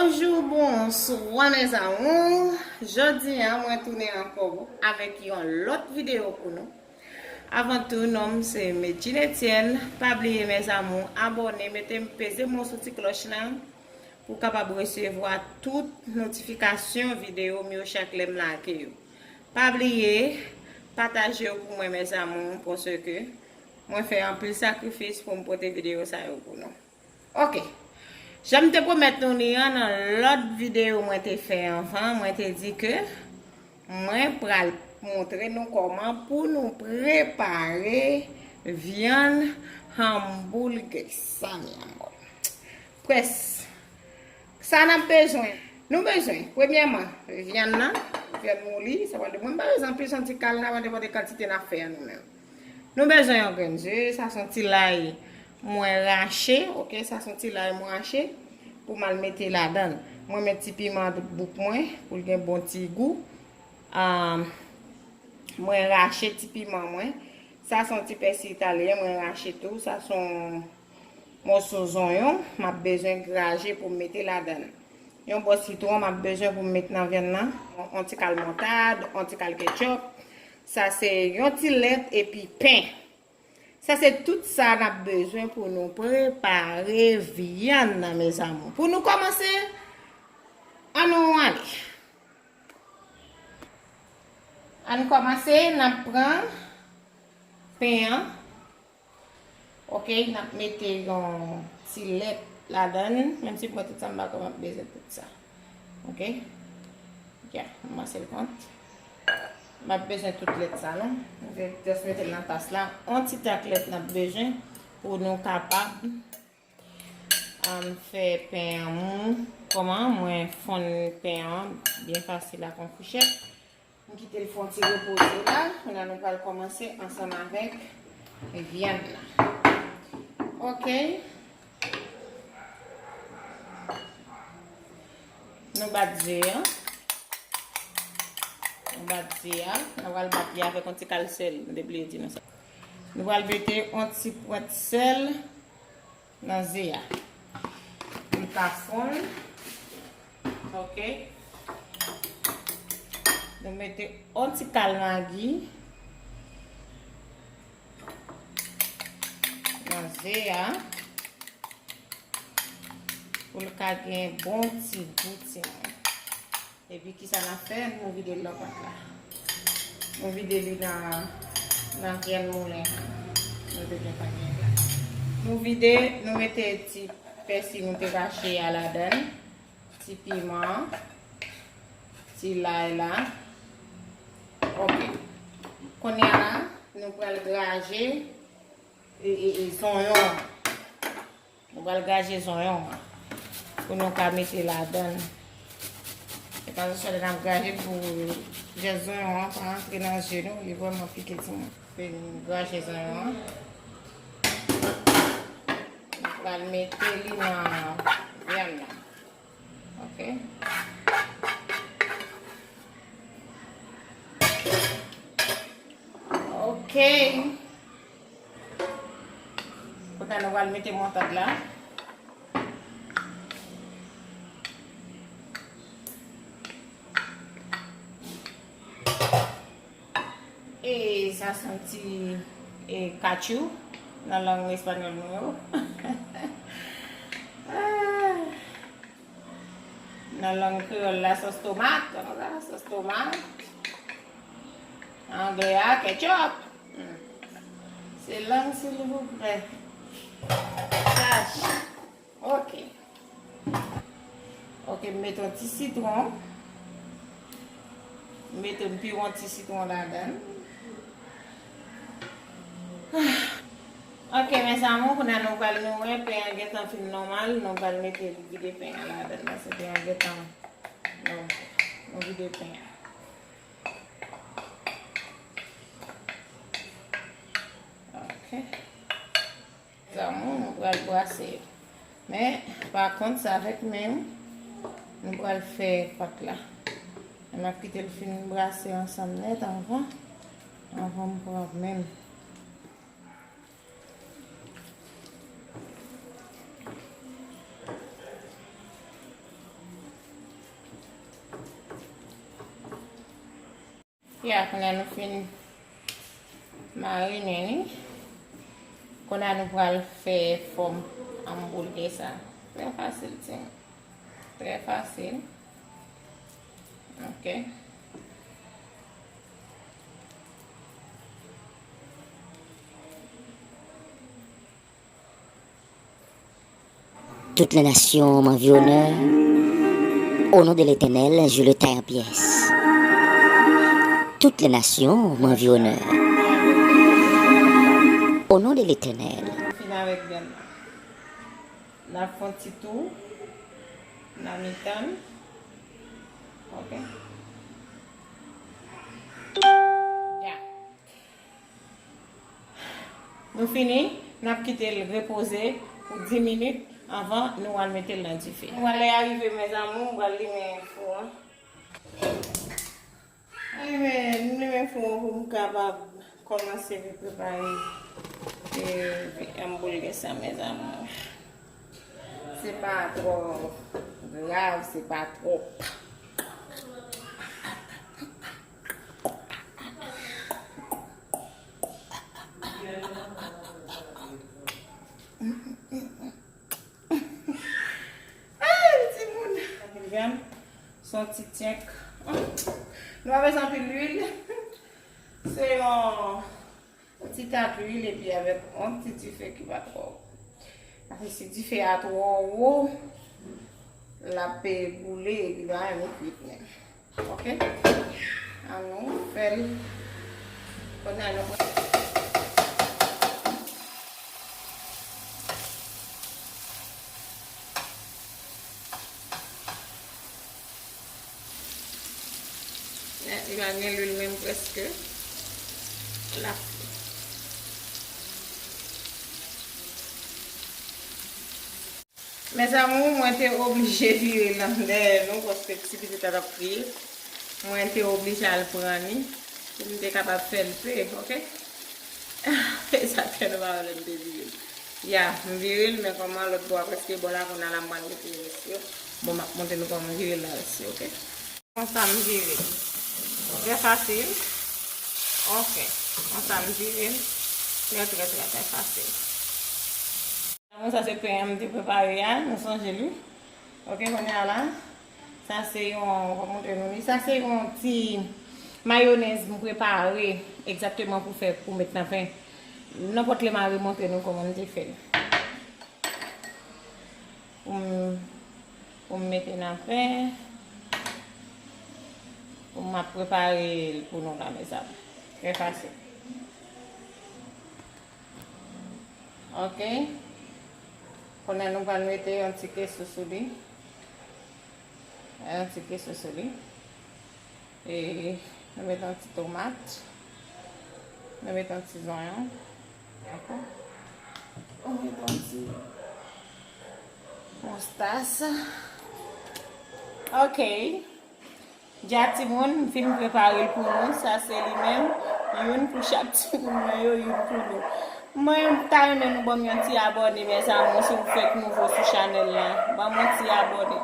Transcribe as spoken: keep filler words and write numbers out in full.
Bonjou, bonswa, mes amours. Jodi a, mwen tounen ankò avèk yon lòt videyo pou nou. Avan tou, non m se Medjine Etienne. Pa bliye, mes amours, abòne, mete m, peze moso ti klòch la pou w kapab resevwa tout notifikasyon videyo m yo chak lè m lage yo. Pa bliye, pataje yo pou mwen, mes amours, paske mwen fè anpil sakrifis pou m pote videyo sa yo pou nou. Ok. Jan m te pwomèt nou li an nan lòt videyo mwen te fè anvan, mwen te di ke mwen pral montre nou kòman pou nou prepare vyann hamburger sa, mi amor. Près. Sa n ap bezwen. Nou bezwen, premyèman, vyann nan, vyann mouli, sa pral de mwen pa bezwen anpil, se yon ti kal, n ap depann de kantite n ap fè a nou menm. Nou bezwen yon grenn ze, sa se yon ti lay mwen rache, ok, sa se yon ti lay mwen rache pou m al mete ladan l. Mwen met ti piman bouk mwen pou l gen bon ti gou. Ah, mwen rache ti piman mwen. Sa se yon ti pèsi italyen mwen rache tou. Sa se yon moso zonyon m ap bezwen graje pou m mete ladan l. Yon bò sitwon m ap bezwen pou m met nan vyann nan. Yon, yon ti kal moutad, yon ti kal ketchup. Sa se yon ti lèt epi pen. Sa se tout sa n ap bezwen pou nou prepare vyann nan, mes amours. Pou nou kòmanse, ann nou ale. Ann kòmanse, n ap pran pen an. Ok, n ap mete yon ti lèt ladan l, menm si m pran tout sa, m pa kwè m ap bezwen tout sa. Ok? Ya, m pase l kont. M ap bezwen tout lèt sa, non. M te just mete l nan tas la. On ti tak lèt n ap bezwen pou nou kapab, um, fè pen an mou. Kòman mwen fonn pen an byen fasil ak yon fouchèt. M kite l fè yon ti repoze la. Kounye a nou pral kòmanse ansanm avèk vyann nan. Ok. Nou bat ze a. Nou bat ze a. Nou pral bat li avèk yon ti kal sèl. M te bliye di nou sa. Nou pral mete yon ti pwent sèl nan ze a. Li ka fonn. Ok. Nou mete yon ti kal magi nan ze a pou l ka gen bon ti gou, timoun. Epi kisa n ap fè? Nou vide l nan pòt la. Nou vide li nan, nan vyann moulen nou te gentan gen la. Nou vide, nou mete ti pèsi nou te rache a ladan l, ti piman, ti lay la. Ok. Kounye a la, nou pral graje e, e, e zonyon an. Nou pral graje zonyon an pou nou ka mete ladan l. E pa sèl n ap graje pou jès zonyon an pa antre nan je nou, li vrèman pike timoun. Epi nou graje zonyon an. Nou pral mete li nan vyann nan. Ok. Ok. Kounye a nou pral mete moutad la. E sa se yon ti, e, katchou nan lang espanyòl nou yo. Ah. Nan lang kreyòl la, sòs tomat, konn sa, sòs tomat. Anglè a, ketchup. Hmm. Se lang, silvouplè. Sach. Ok. Ok, m mete yon ti sitwon. M mete, m pire yon ti sitwon ladan l. Ok, mes amours, kounye a nou pral, nou wè pen an gentan fin nòmal, nou pral mete vide pen an ladan l, paske pen an gentan, nou, nou vide pen an. Ok. Mes amours, nou pral brase yo. Men, pa kont, se avèk men nou pral fè pat la. N ap kite l fin brase ansanm nèt anvan, anvan m pran men m. Ya, kounye a nou fin marinen li. Kounye a nou pral fè fòm anboulgè sa. Trè fasil, timoun. Trè fasil. Ok. Toutes les nations m'environnèrent. Au nom de l'Éternel, je le taille en pièces. Toutes les nations m'environnèrent. Au nom de l'Éternel. Fin avèk vyann nan. N ap fè yon ti tou nan mitan l. Ok. Ya. Nou fini, n ap kite l repoze pou dis minit anvan nou al mete l nan dife. Nou wè lè a rive, mes amours, m pral limen fou an. Anyway, m limen fou an pou m kapab kòmanse prepare e, anboulgè sa, mes amours. Se pa twò grav, se pa twò. Ay, timoun. Anpil vyann, se yon ti tyenk. Nou pa bezwen anpil lwil. Se yon ti ta lwil epi avèk yon ti dife ki pa twò wo. Paske si dife a twò wo, l ap boule epi l pa renmen kwit menm. Ok? Ann nou fè l. Kounye a nou pral. Li pa gen lwil menm prèske. L ap fri. Mes amours, mwen te oblije vire l dèyè nou paske ti pitit la t ap kriye. Mwen te oblije al pran li pou m te kapab fè l pe, ok? E sa fè nou pa wè lè m te vire l. Ya, m vire l, men kòman lòt bò a prèske bò la, kounye a la m pral mete res yo. Bon, m ap montre nou kòman m vire l la osi, ok? Konsa m vire l. Trè fasil. Ok. Konsa m vire l. Trè, trè, trè, trè fasil. Bon, sa se pen an m te prepare a, nou sonje li. Ok, kounye a la. Sa se yon, m ap montre nou li. Sa se yon ti mayonèz m prepare egzakteman pou fè, pou met nan pen. Nenpòt lè m a remontre nou kòman m te fè l. Pou m, pou m mete nan pen. Pou m ap prepare l pou nou la, mes amours. Trè fasil. Ok. Kounye a nou pral mete yon ti keso sou li. Yon ti keso sou li. E nou mete yon ti tomat. Nou mete yon ti zonyon. Dakò? Nou mete yon ti moustas. Ok. Dja timoun, m fin prepare l pou nou. Sa se li menm. Youn pou chak timoun mwen yo, youn pou nou. Mwen, m ta renmen nou ban m yon ti abòne, mes amours, si w fèk nouvo sou chanèl la. Ban m yon ti abòne.